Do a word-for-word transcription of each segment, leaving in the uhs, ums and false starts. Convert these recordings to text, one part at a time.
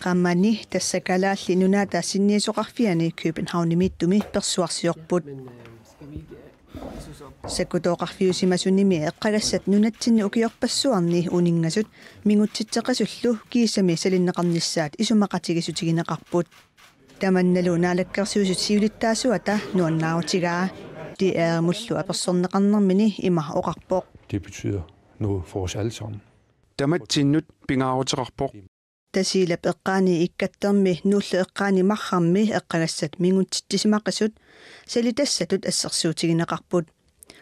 Eqqaamani tassa Kalaallit Nunaata sinniisoqarfiani Københavnimiittumi persuarsiorput. Sakkutooqarfiusimasunimi eqqagassat nunatsinni ukiorpassuarni uninngasut mingutsitseqasullu kiisami salinneqarnissaat isumaqatigiissutigineqarput. Tamannalu Naalakkersuisut siulittaasuata nuannaarutigaa. D R-imullu apersorneqarnermini ima oqarpoq. Det betyder noget for os alle sammen. Tamatsinnut pingaaruteqarpoq. Tasiilap eqqaani ikkattermi Nuullu eqqaani marrarmi eqqagassat mingutsitsisimaqisut salitassatut assersuutigineqarput.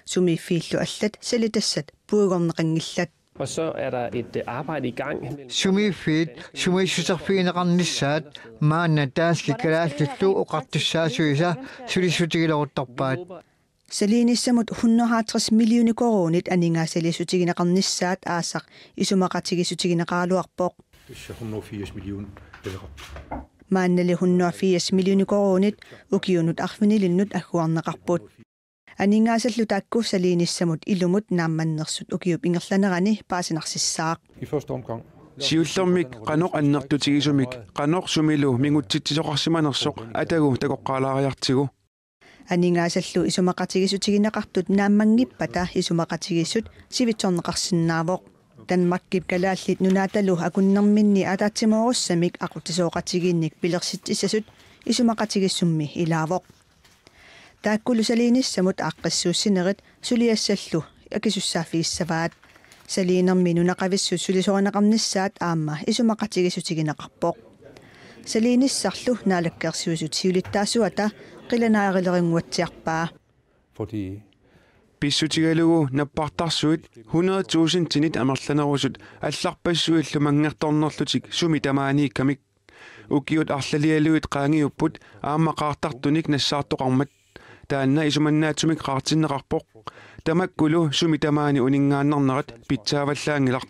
Sumiiffiillu allat salitassat puigorneqanngillat. Og så er der et øh, arbejde i gang mellem Sumiiffiit sumiissuterfigineqarnissaat maanna danskit kalaallillu oqartussaasuisa sulissutigileruttorpaat. Saliinissamut hundrede og halvtreds millioner koruunit aningaasaliissutigineqarnissaat aasaq isumaqatigiissutigineqaraluarpoq. Hvis hundrede og firs millioner eller Maannali hundrede og firs millioner koruunit ukiunut arfinilinnut agguarneqarput. Aningaasallu taakku saliinissamut ilumut naammannersut ukiup ingerlanerani paasinarsissaaq. I første omgang Siullermik qanoq annertutigisumik qanoq sumilu mingutsitsisoqarsimanersoq atagu takoqqaalaariartigu. Aningaasallu isumaqatigiissutigineqartut naammanngippata isumaqatigiissut sivitsorneqarsinnaavoq. Danmarkip Kalaallit Nunaatalu akunnerminni ataatsimoorussamik aqutsisooqatigiinnik pilersitsissasut isumaqatigiissummi ilaavoq. Taakkulu saliinissamut aaqqissuussinerit suliassallu akisussaaffigissavaat. Saliinermi nunaqavissut sulisorineqarnissaat aamma isumaqatigiissutigineqarpoq. Saliinissarlu Naalakkersuisut siulittaasuata qilanaarilerannguatsiarpaa. Fordi Pissutigalugu nappartarsuit hundrede tusindinit amerlanerusut allarpassuillu manngertornerlutik sumi tamaaniikkamik. Ukiut arlalialuit qaangiupput aamma qaartartunik nassaartoqarmat. Taanna isumannaatsumik qaartinneqarpoq. Tamakkulu sumi tamaani uninngaannarnerat pitsaavallaanngilaq.